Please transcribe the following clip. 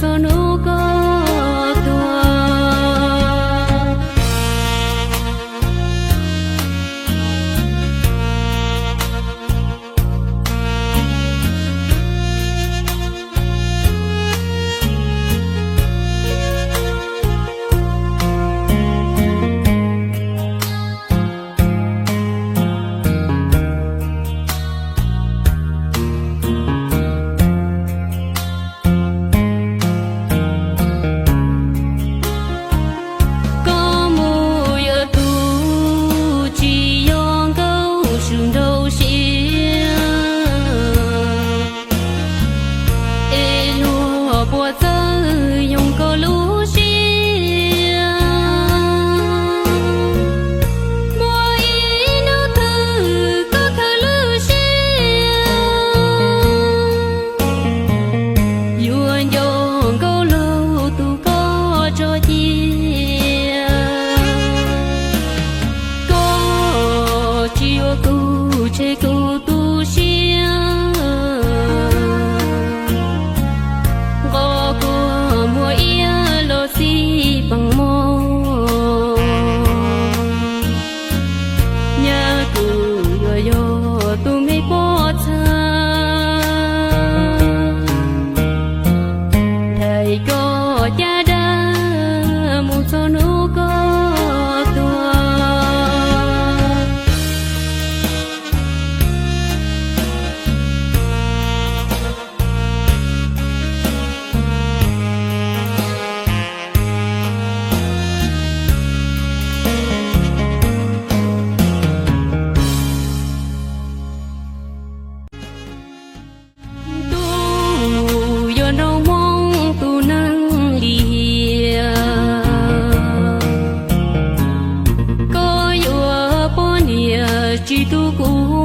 txog hnub koj tuag. Koj mus yuav tus tsis yog nkauj swm nrau siab, es luag puas txawj yoog koj lub siab. Muaj ib hnub twg koj khaws lub siab, yuav nco nkauj laug tus koj tso cia. Koj tsis yuav kuv tseg kuv tu siab, nqos kua muag iab los xij peem mog. Nyab kuv yuav yog tus me poj txha, nrhiav koj caj dab mus txog hnub koj tuag. Tus yog nraug Hmoob tus neeg lim hiam, koj yuav poj niam tsis tu kuv